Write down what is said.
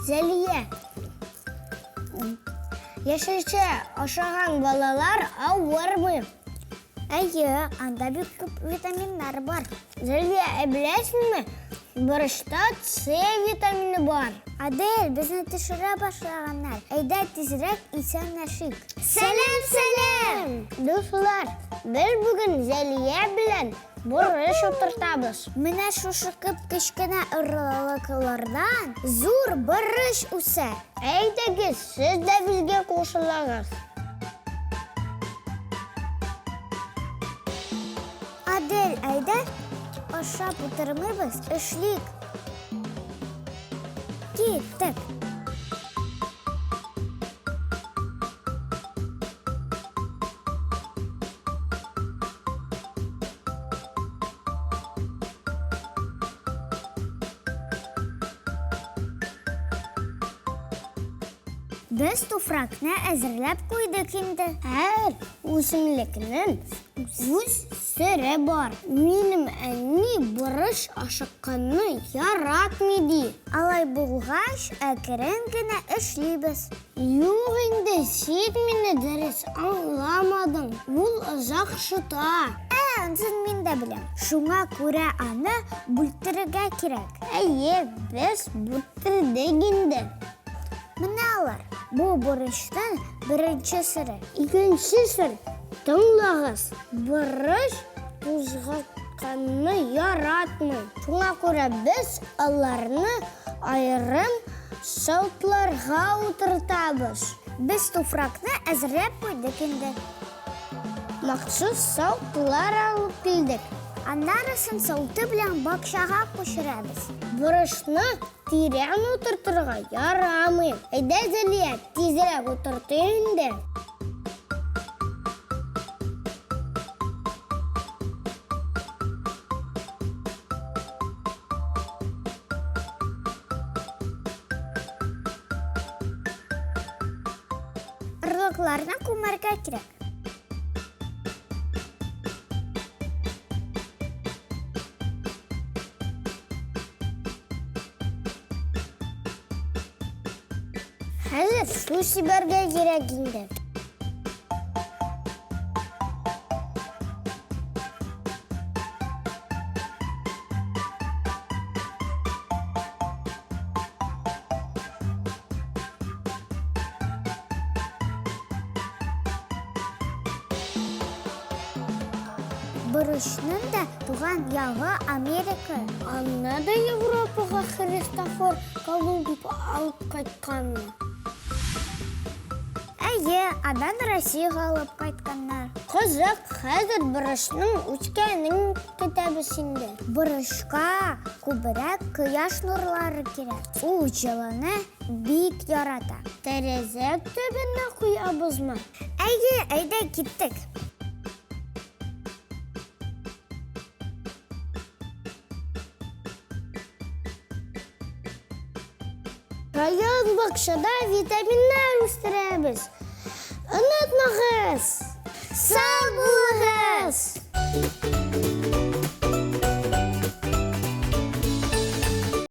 Зәлия, яшелчә ашаган балалар авырмый. Әйе, анда бик күп витаминнар бар. Зәлия, ә беләсеңме, борычта С витамины бар. Адель, безне төшерә башлаганнар. Әйдә тизрәк исәнләшик. Сәлам, сәлам! Дуслар, без бүген Зәлия белән Борыч утыртабыз. Менә шушы кеп-кечкенә орлыклардан зур борыч үсә. Әйдәгез, сез дә безгә кушылыгыз. Адель, әйдә, ашап утырмыйбыз, эшлик. Киттек. Без туфракны әзерләп куйдык инде. Һәр үсемлекнең үз сере бар. Минем әни борыч ашыкканны яратмый ди. Алай булгач, әкрен генә эшлибез. Юк инде, син мине дөрес аңламадың. Ул озак шыта. Ә, ансын мин дә беләм. Шуңа күрә аны бүлттерергә кирәк. Әйе, без бүлттердек инде. Менә алар. Бу борычның беренче сере. Икенче сер. Тыңлагыз. Борыч тузгытканны яратмый. Шуңа күрә без аларны аерым савытларга утыртабыз. Без туфракны әзерләп куйдык инде. Махсус савытлар алып килдек. Аннарысын савыты белән бакчага күчерәбез. Борычны тирән утыртырга ярамый. Әйдә, Зәлия, тизрәк утыртыйк инде. Орлыкларны күмәргә кирәк. Хәзер су сибәргә кирәк инде. Борычның да туган ягы Америка. Аны да Европага Христофор Колумб алып кайтканмы? Әйе, аннан Россиягә алып кайтканнар. Кызык, хәзер борычның үскәнен көтәбез инде. Борычка күбрәк кояш нурлары кирәк. Ул җылыны бик ярата. Тәрәзә төбенә куябызмы? Әйе, әйдә киттек. Район бакчада витаминнар үстерәбез. Онытмагыз! Сау булыгыз!